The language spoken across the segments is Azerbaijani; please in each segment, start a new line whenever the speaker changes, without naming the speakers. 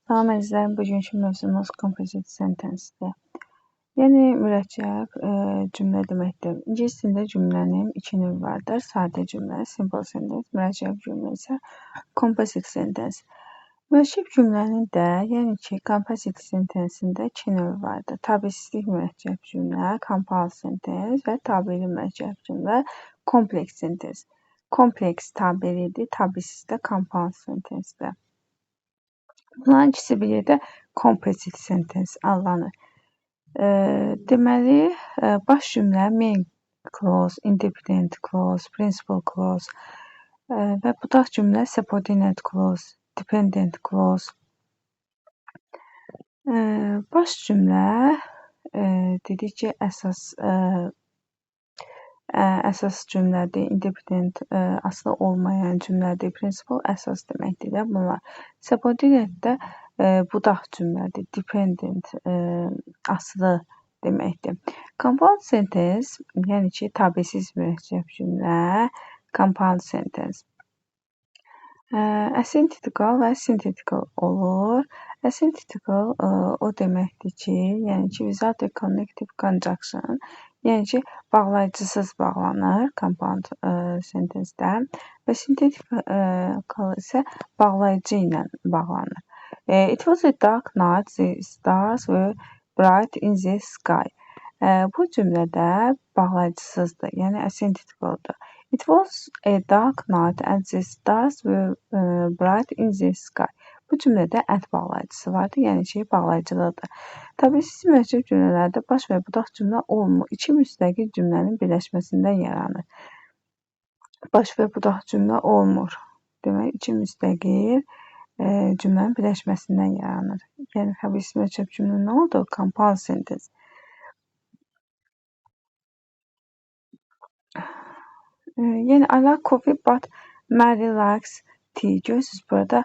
Salam əzizlərim, bugünkü mövzumuz composite sentence-dir. Yəni mürəkkəb cümlə deməkdir. İngilis dilində cümlənin iki növü vardır. Sadə cümlə, simple sentence, mürəkkəb cümlə isə composite sentence. Mürəkkəb cümlənin də, yəni ki, composite sentence-in də iki növü vardır. Tabesizlik mürəkkəb cümlə, compound sentence və tabeli mürəkkəb cümlə, complex sentence. Kompleks tabelidir, tabesiz də compound sentence-dir. Bunların ikisi bir yerdə composite sentence adlanır. Deməli, baş cümlə main clause, independent clause, principal clause və budaq cümlə subordinate clause, dependent clause. Baş cümlə dedik ki, əsas cümlədir, independent asılı olmayan cümlədir, principal əsas deməkdir də bunlar. Subordinate də budaq cümlədir, dependent asılı deməkdir. Compound sentence, yəni ki, tabesiz mürəkkəb cümlə, compound sentence. Asymptotical və synthetical olur. Asymptotical o deməkdir ki, yəni ki, without a connective conjunction, yəni ki, bağlayıcısız bağlanır compound sentence-də və synthetical isə bağlayıcı ilə bağlanır. It was a dark night, the stars were bright in the sky. Bu cümlədə bağlayıcısızdır, yəni asymptoticaldır. It was a dark night and the stars were bright in the sky. Bu cümlədə and bağlayıcısı vardır, yəni ki, bağlayıcılıqdır. Tabesiz mürəkkəb cümlələrdə baş və budaq cümlə olmur. İki müstəqil cümlənin birləşməsindən yaranır. Baş və budaq cümlə olmur. Demək, iki müstəqil cümlənin birləşməsindən yaranır. Yəni, tabesiz mürəkkəb cümlə nə oldu? Compound sentence. Yəni, I like coffee, but Mary likes tea. Görürsünüz, burada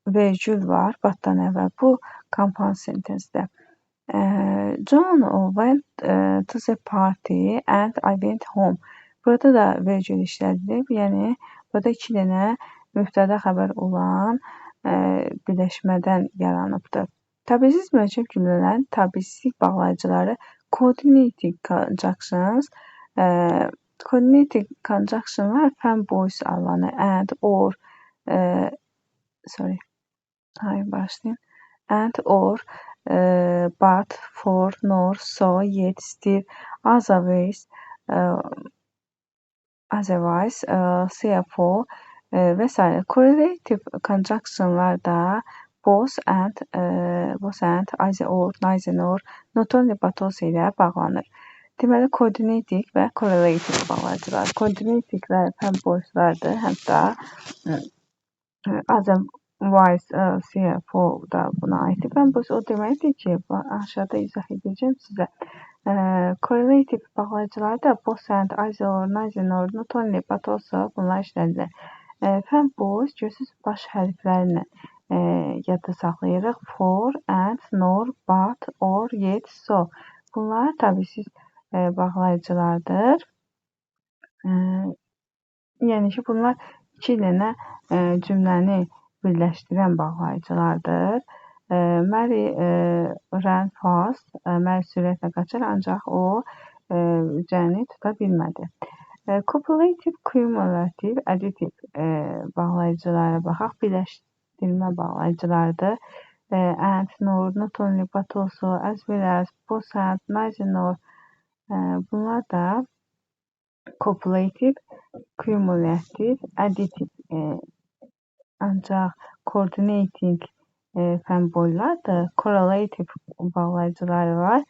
vergül var but-dan əvvəl. Bu compound sentence-dir. John went to the party and I went home. Burada da vergül işlədilib. Yəni, burada iki dənə mübtəda xəbər olan birləşmədən yaranıbdır. Tabesiz mürəkkəb cümlələrin tabesizlik bağlayıcıları coordinating conjunctions, coordinating conjunctionlar fanboys adlanır. And, or, sorry, hayır, başlayayım. And, or, but, for, nor, so, yet, still, otherwise, therefore və s. Correlative conjunctionlar da both and, either or, neither nor, not only but also ilə bağlanır. Deməli, coordinating və correlative bağlayıcılar. Coordinatinglər fanboyslardır, hətta otherwise, therefore da buna aiddir. Fanboys o deməkdir ki, aşağıda izah edəcəm sizə. Correlative bağlayıcılar da both and, either or, neither nor, not only but also bunlar işlədilir. Fanboys görürsünüz, baş hərflərlə yadda saxlayırıq. For, and, nor, but, or, yet, so. Bunlar tabesiz bağlayıcılardır. Yəni ki, bunlar iki dənə cümləni birləşdirən bağlayıcılardır. Mary ran fast, Mary sürətlə qaçır, ancaq o cəni tuta bilmədi. Copulative, cumulative, additive bağlayıcılara baxaq. Birləşdirmə bağlayıcılardır. And, nor, not only, but also, as well as, both and, neither nor. Bunlar da copulative, cumulative, additive, ancaq coordinating fanboylardır. Correlative bağlayıcıları var.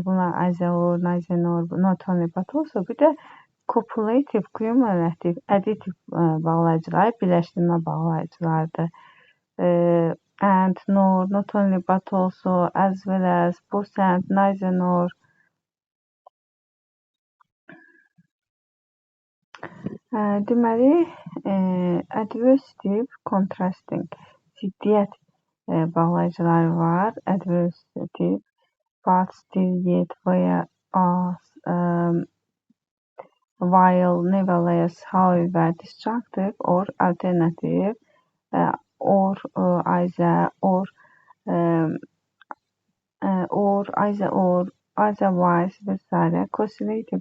Bunlar either or, neither nor, not only but also. Bir də copulative, cumulative, additive bağlayıcıları birləşdirmə bağlayıcılardır. And, nor, not only but also, as well as, both and, neither nor. Deməli, adversative contrasting, ziddiyyət bağlayıcıları var. Adversative, but, still, yet, whereas, while, nevertheless, however, disjunctive or alternative. Or, either, or, or, either or, otherwise və s. Correlative,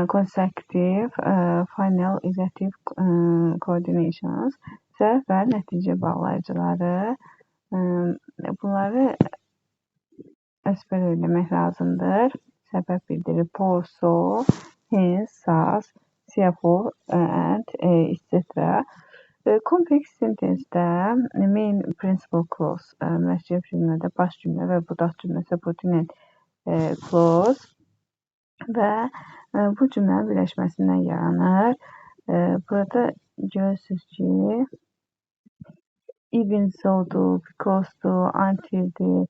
consecutive, final, illative coordinations, zərf və nəticə bağlayıcıları. Bunları əzbər eləmək lazımdır. Səbəb bildirir. For, so, hence, thus, therefore, and, etc. Complex sentence-də main principal clause, mürəkkəb cümlədə baş cümlə və budaq cümlə, subordinate clause və bu cümlənin birləşməsindən yaranır. Burada görürsünüz ki, even so-dur, because-dur, until-dir.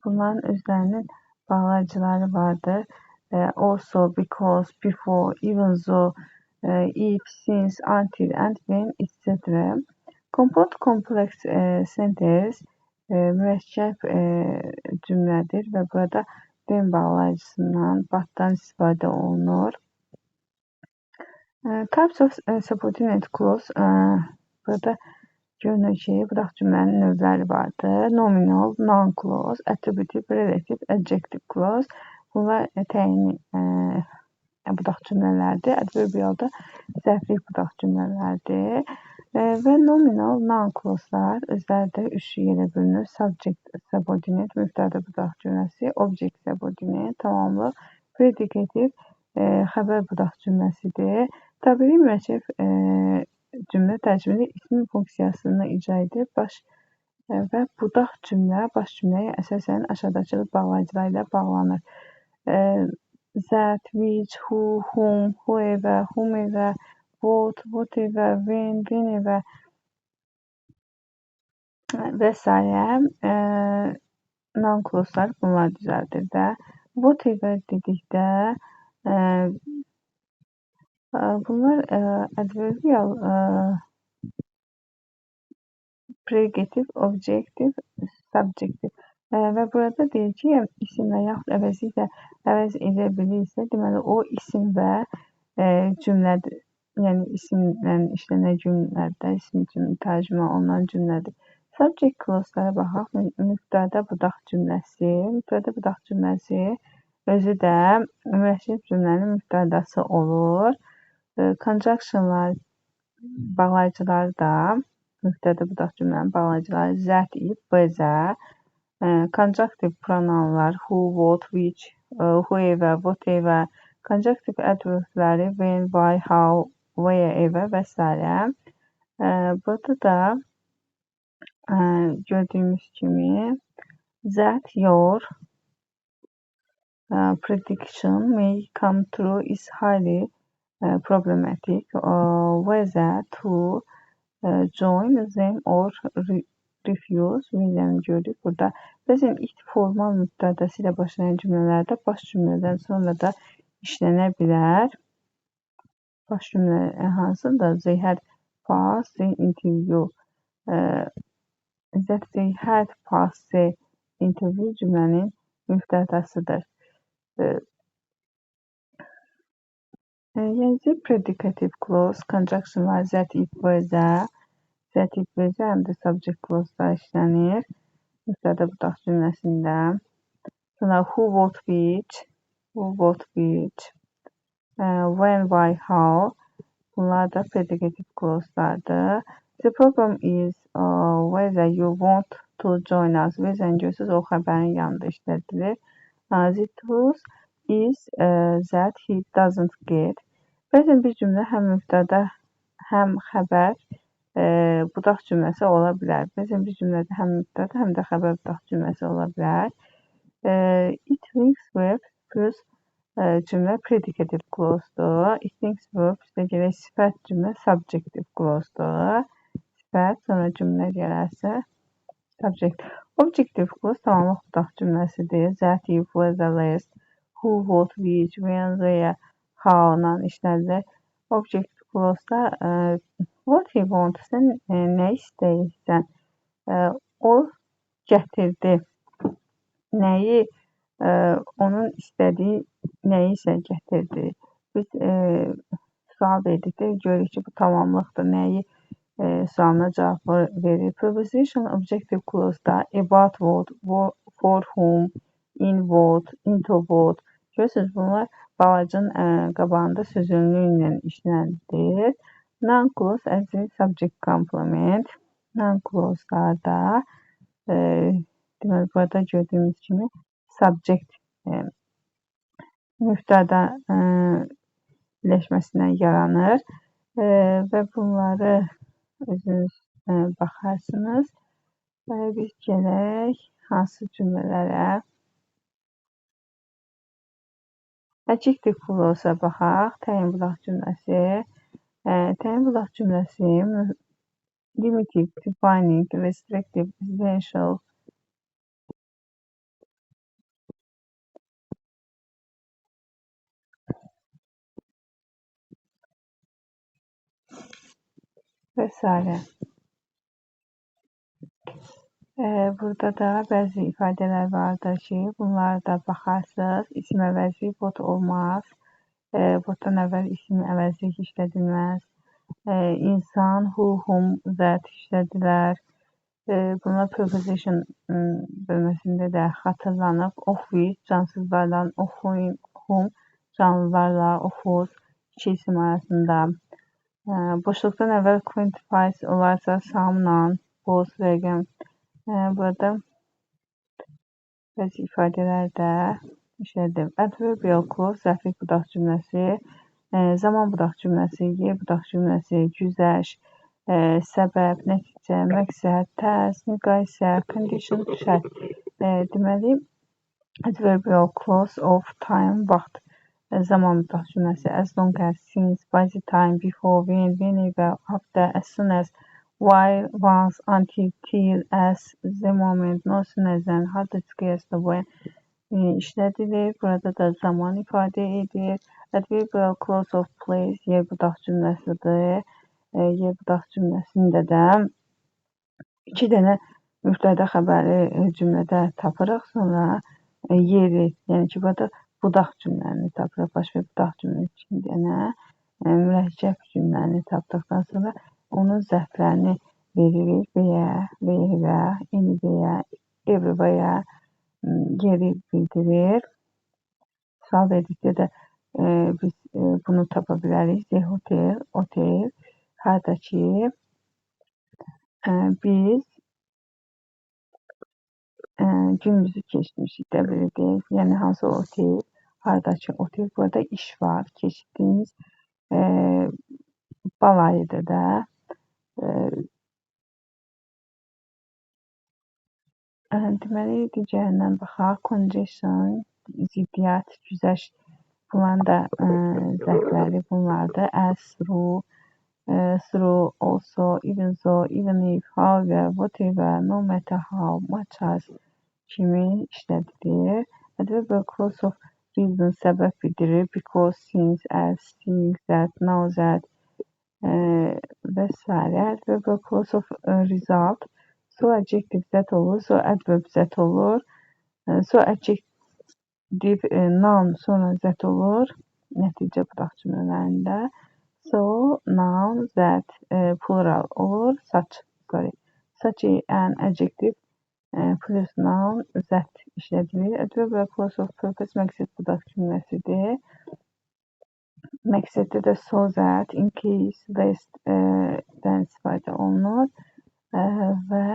Bunların özlərinin bağlayıcıları vardır. Also, because, before, even though, if, since, until, and when, etc. Compound complex sentence mürəkkəb cümlədir və burada when bağlayıcısından, but-dan istifadə olunur. Types of subordinate clause, burada görünür ki, budaq cümlənin növləri vardır. Nominal, noun clause, attributive, relative, adjective clause. Bunlar təyin budaq cümlələrdir. Adverbialda zərflik budaq cümlələrdir. Və nominal noun clause-lar özləri də üç yerə bölünür. Subject subordinate, mübtəda budaq cümləsi, object subordinate, tamamlıq, predicative, xəbər budaq cümləsidir. Təbili mürəkkəb cümlə tərkibində ismin funksiyasını icra edir. Baş və budaq cümlə baş cümləyə əsasən aşağıdakı bağlayıcılar ilə bağlanır. That, which, who, whom, whoever, whomever, what, whatever, when, whenever və s. Noun clause-lar bunlar düzəldir də. Whatever dedikdə bunlar adverbial, predicative, objective, subjective. Və burada deyir ki, isimlə yaxud əvəzliklə əvəz edə bilirsə, deməli o isim və cümlədir. Yəni isimlə işlənən cümlədə, isim üçün tərcümə olunan cümlədir. Subject clause-lara baxaq. Mübtəda budaq cümləsi. Mübtəda budaq cümləsi özü də mürəkkəb cümlənin mübtədası olur. Conjunctionlar, bağlayıcıları da mübtəda budaq cümlənin bağlayıcıları that, if, whether. Conjunctive pronounlar who, what, which, whoever, whatever. Conjunctive adverbləri when, why, how, wherever və s. Burada da gördüyümüz kimi that your prediction may come true is highly problematic. Whether to join them or refuse. Whether-ni görürük burada. Bəzən it formal mübtədası ilə başlayan cümlələrdə baş cümlədən sonra da işlənə bilər. Baş cümlə hansında? They had passed the interview. That they had passed the interview cümlənin mübtədasıdır. Yəni predicative clause, conjunctionlar that, if, whether, that, if, whether həm də subject clause-da işlənir. Mübtəda budaq cümləsində. Sonra who, what, which, who, what, which, when, why, how. Bunlar da predicative clause-lardır. The problem is whether you want to join us. Whether görürsünüz, o xəbərin yanında işlədilir. The truth is that he doesn't get. Bəzən bir cümlə həm mübtəda, həm xəbər budaq cümləsi ola bilər. Bəzən bir cümlədə həm mübtəda, həm də xəbər budaq cümləsi ola bilər. It links verb plus cümlə predicative clause-dur. It links verb üstə gələk sifət cümlə subjective clause-dur. Sifət, sonra cümlə gələrsə subject. Objective clause tamamlıq budaq cümləsidir. That, if, whether, lest, who, what, which, when, where, how-la işlədilir. Object clause-da what he wants, sən nə istəyirsən? O gətirdi. Nəyi, onun istədiyi nəyisə gətirdi. Biz sual verdikdə görürük ki, bu tamamlıqdır. Nəyi sualına cavab verir. Preposition objective clause-da about what, for whom, in what, into what. Görürsünüz, bunlar bağlacın qabağında sözünlüyü ilə işlənilir. Noun clause as a subject complement. Noun clause-larda deməli, burada gördüyümüz kimi subject mübtəda birləşməsindən yaranır və bunları özünüz baxarsınız. Biz gələk hansı cümlələrə? Adjective clause-a baxaq. Təyin budaq cümləsi. Təyin budaq cümləsi limited, defining, restrictive, essential, və s. Burada da bəzi ifadələr vardır ki, bunlara da baxarsınız. İsim əvəzi bot olmaz. Botdan əvvəl isim əvəzi işlədilməz. İnsan, who, whom, that işlədilər. Bunlar preposition bölməsində də xatırlanıb. Of which cansızlarla, of whom canlılarla, of whose iki isim arasında. Boşluqdan əvvəl quantifies olarsa some, none, both, rəqəm. Burada bəzi ifadələr də işlədim. Adverbial clause, zərflik budaq cümləsi, zaman budaq cümləsi, yer budaq cümləsi, güzəşt, səbəb, nəticə, məqsəd, tərz, müqayisə, condition, şərt. Deməli, adverbial clause of time, vaxt, zaman budaq cümləsi, as long as, since, by the time, before, when, whenever, after, as soon as, while, once, until, till, as, the moment, no sooner than, harda qiyasla when işlədilir. Burada da zaman ifadə edir. Adverbial clause of place, yer budaq cümləsidir. Yer budaq cümləsində də iki dənə mübtəda xəbəri cümlədə tapırıq. Sonra yeri, yəni ki, burada budaq cümləni tapırıq. Baş və budaq cümlə iki dənə mürəkkəb cümləni tapdıqdan sonra onun zərflərini veririk. Where, wherever, anywhere, everywhere yeri bildirir. Sual verdikdə də biz bunu tapa bilərik. The hotel, otel, harda ki biz günümüzü keçmişik də belə deyək. Yəni hansı otel, hardakı otel. Burada iş var. Keçdiyimiz bal ayıdır da. Deməli, digərindən baxaq. Congestion, ziddiyyət, güzəşt. Bunların da zərfləri bunlardır. As, through, through, also, even though, even if, however, whatever, no matter how, much as kimi işlədilir. Adverbial clause of reason səbəb bildirir. Because, since, as, seeing that, now that və s. Adverbial clause of result. So adjective that olur, so adverb that olur. So adjective noun sonra that olur. Nəticə budaq cümlələrində. So noun that plural olur. Such, sorry. Such an adjective plus noun that işlədilir. Adverbial clause of purpose məqsəd budaq cümləsidir. Məqsəddə də so that, in case, lest-dən istifadə olunur və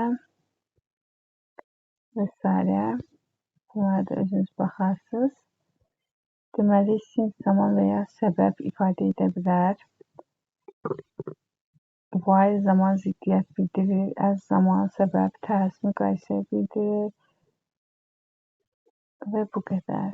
və s. Bunlara da özünüz baxarsınız. Deməli, since zaman və ya səbəb ifadə edə bilər. While zaman ziddiyyət bildirir. As zaman, səbəb, tərz, müqayisə bildirir. Və bu qədər.